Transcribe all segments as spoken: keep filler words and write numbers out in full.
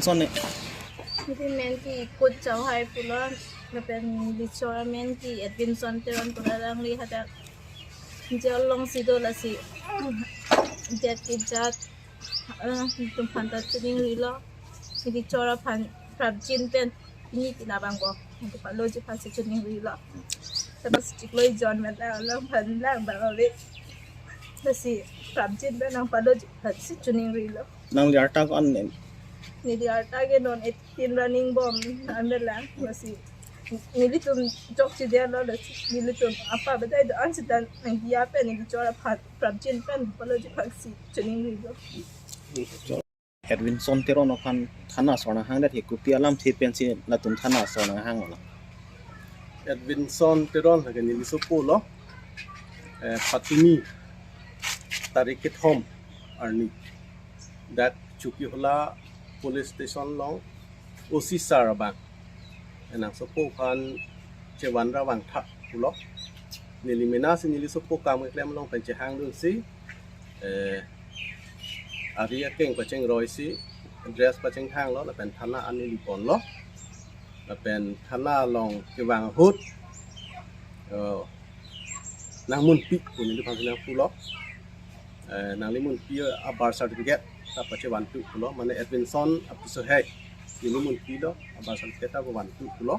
Son ne. Neli men ke Ikut Chauhai pulo, lapen neli chor amen ke Edwinson Teron pulo, alangli hadak jail alongsi do, lasi det kejat, eh, netum aphan ta chiningrilo. Neli chor aphan prapjin pen pini tina abang bo, neli paloji aphansi chiningrilo. Tapos chiklo jon men lang, lang aphan lang abang ave. Lasi prapjin pen nangpaloji aphansi chiningrilo. Nangli arta ko-an ne? Neli arta ke non eighteen running bom amelang, lasi nelitum chokche detlo, lasi nelitum apa bedai do-an seta nangji apen neli chor aphan prapjin pen paloji aphansi chiningrilo. Edwinson Teron aphan thana asor nanghang det he, kopi alamthe pensi latum thana asor nanghang lo? Edwinson Teron lake neli sopo lo. Eh, patumi tarik kethom arni dak Chokihola Police Station along O C sir abang, eh, nangsopo aphan chevanra vangtha pulo. Neli mena si neli sopo kam keklem along pen chehangdunsi, eh, ari akeng pachengroisi, dress pachengthanglo, lapen thana an neli ponlo. Lapen thana along kevang ahut, eh, nangmunpi pu neli aphan nangpulo. Eh, nangli munpi a-birth certificate ta pachevantu pulo, mane Edwinson apiso hei neli munpilo, a-birth certificate ta pavantu pulo.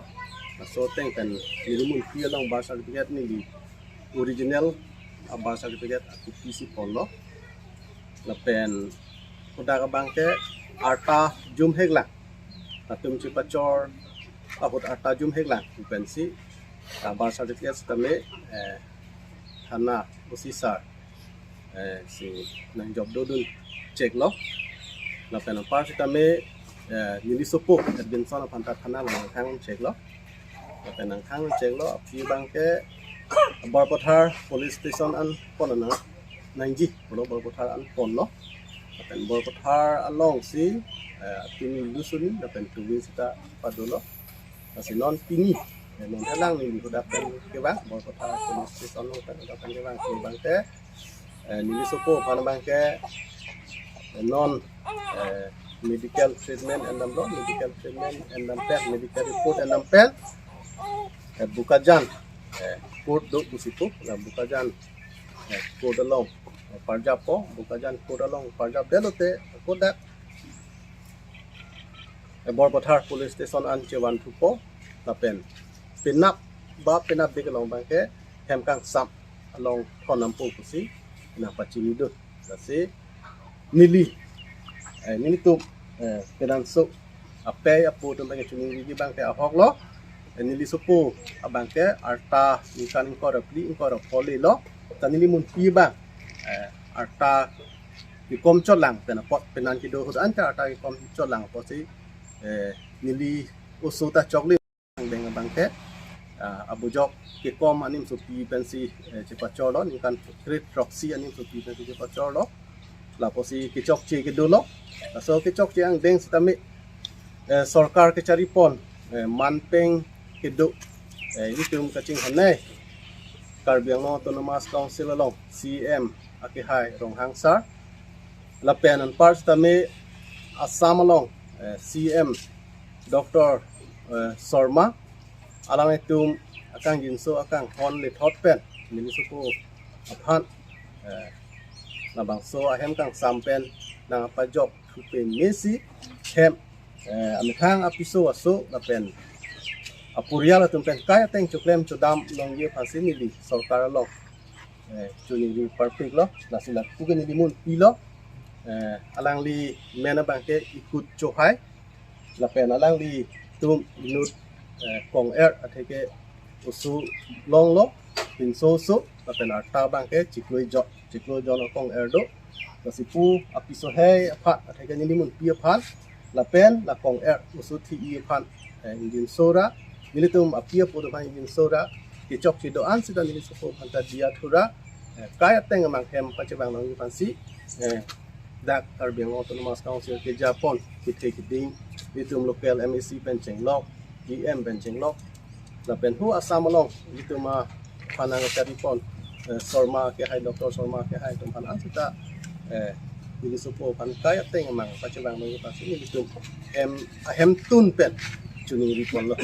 Laso ateng pen neli munpi along birth certificate, neli original a-birth certificate akopisi ponlo. Lapen hadak abang ke arta jumhek lang, latum chepachor ahut arta jumhek lang pu pensi, ah, birth certificate sitame, eh, thana O C sir, eh, si nangjop dodun cheklo. Lapen apar sitame, eh, neli sopo Edwinson aphan ta thana along nangthang cheklo. Lapen nangthang cheklo, aphi abang ke Borpathar Police Station an pon nang, nangji pulo, Borpathar an ponlo. Lapen Borpathar alongsi, eh, pini lusuni, lapen tuwi seta padolo. Lasi non pini, eh, non helang neli hadak pen kevang, Borpathar Police Station along pen hadak pen kevang, si abang ke, eh, neli sopo aphan abang ke, eh, non, eh, medical treatment endamlo, medical treatment endam pen, medical report endam pen, eh, Bokajan, eh, court do pusi pu, la Bokajan, eh, court along, eh, parjappo, Bokajan court along parjapde lote, hadak, eh, Borpathar Police Station an chevanthupo, lapen penap ba penapdik along abang ke hem kangsam along thondampo pusi nangpachinidun. Lasi neli, eh, nelitum, eh, penanso apei apo atum abang ke chiningriji abang ke ahok lo. Eh, neli sopo abang ke arta ningkan ingkoi ra phli, ingkoi ra pho lelo. Ta neli munpi abang, eh, arta kekom chotlang pen apot, penan kedo ahut an ta arta kekom chotlang apotsi, eh, neli oso ta chokle. Angdeng abang ke, ah, abujok kekom animsopi pensi, eh, chepachorlo, ningkan kre-throksi animsopi pensi chepachorlo. Lapusi kechokche kedolo. Laso kechokche angdeng sitame, eh, sorkar kecharipon, eh, manpeng kedo, eh, itum kachinghon nei, Karbi Anglong Autonomous Council along C E M akehai Ronghang sir, lapen anpar sitame Assam along, eh, C E M Doctor, eh, Sarma, alanglitum akangjinso akanghon lethot pen neli sopo aphan, eh, labangso ahem kangsam pen nangpajok thupe mesi hem, eh, amethang apiso aso lapen aporial atum pen kai ateng choklem chodam longji aphansi neli sorkar along, eh, chiningri parpiklo. Lasi lapu ke neli munpilo, eh, alangli men abang ke Ikut Chohai, lapen alanglitum inut, eh, kong-er atheke oso longlo, pinso oso, lapen arta abang ke chiklo jon, chiklo jon akong-er do. Lasi pu apiso hei aphan atheke neli munpi aphan, lapen la kong-er oso thi-i aphan, eh, ingjinso ra, nelitum api apo atum aphan ingjinso ra, kechokche do-an seta neli sopo aphan ta diya thura, eh, kai ateng amang hem pachevang longji aphansi, eh, dak Karbi Anglong Autonomous Council kejapon kethe keding, itum local M A C pen chenglok, E M pen chenglok, lapen hu Assam along itum aphan nangcharipon, eh, Sarma akehai, Doctor Sarma akehai atum aphan an seta, eh, neli sopo aphan kai ateng amang pachevang nangji aphansi nelitum hem ahemtun pen choningri ponlo.